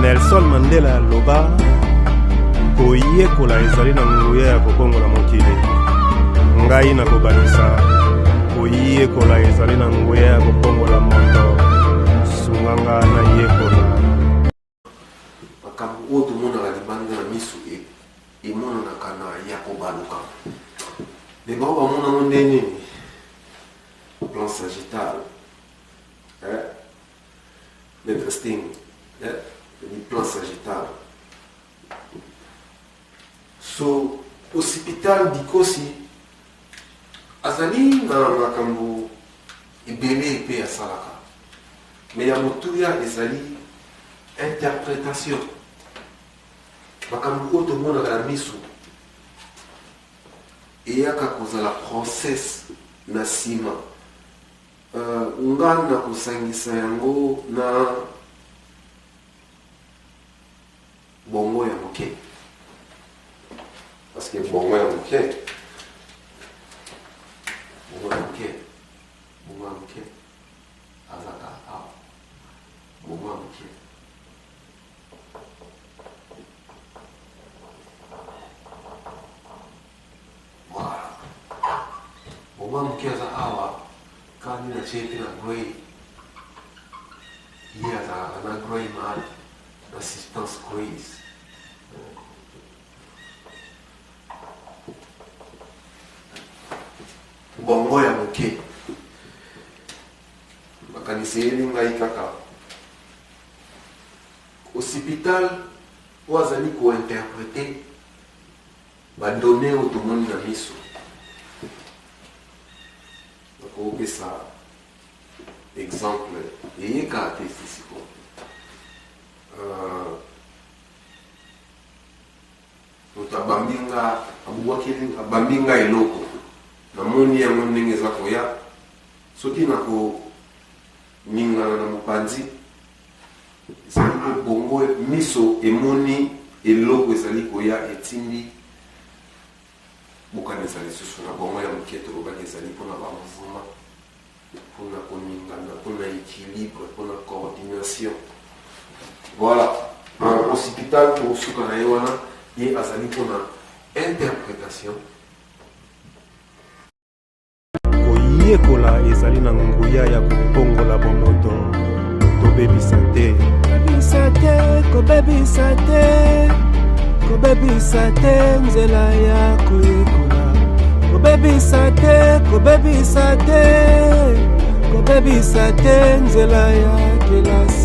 Nelson Mandela aloba, Koyekola ezali na nguya ya kobongola mokili. Ngai nakobakisa, koyekola ezali na nguya ya kobongola moto. Sunga nga nayekola. Makambo oyo tomonaka libanda na miso emonanaka na ya kobaluka. Mais bango bamona yango nde nini? Plan sagittal. Eh? Maître Sting. Eh? Plan sagittal. So, Hospital Dikosi azali na makambo ebele mpe asalaka. Mais ya motuya ezali interpretation. Makambo oyo tomonaka na miso eyaka kozala process na nsima. Nga nakosangisa yango na bongo ya moke, parce que bongo ya moke, bongo ya moke, bongo ya moke azaka awa, bongo ya moke. Voilà. Bongo ya moke aza awa, kani na tie mpe na grey, ye azalaka na grey man na substance greys. Bongo ya moke makanisi eyeli ngai kaka hospital oyo azali kointerprete Ba donnees oyo tomoni na miso. Nakopesa exemple eye kaka te ti sikoyo. Euh, moto abambi nga abwakeli abambi nga eloko namoni yango ndenge eza koya soki nakoningana na mopanzi Ezali ko bongo miso emoni eloko ezali koya etindi bokanisa lisusu na bongo ya moke tolobaki ezali mpo na ba mouvement mpo na koningana mpo na equilibre mpo na coordination voilà hospital tokosuka na ye wana ye azali mpo na interpretation. Koyekola ezali na nguya ya kobongola bomoto. Tobebisa te. Kobebisa te, kobebisa te, kobebisa te nzela ya koyekola. Kobebisa te, kobebisa te, kobebisa te nzela ya kelasi.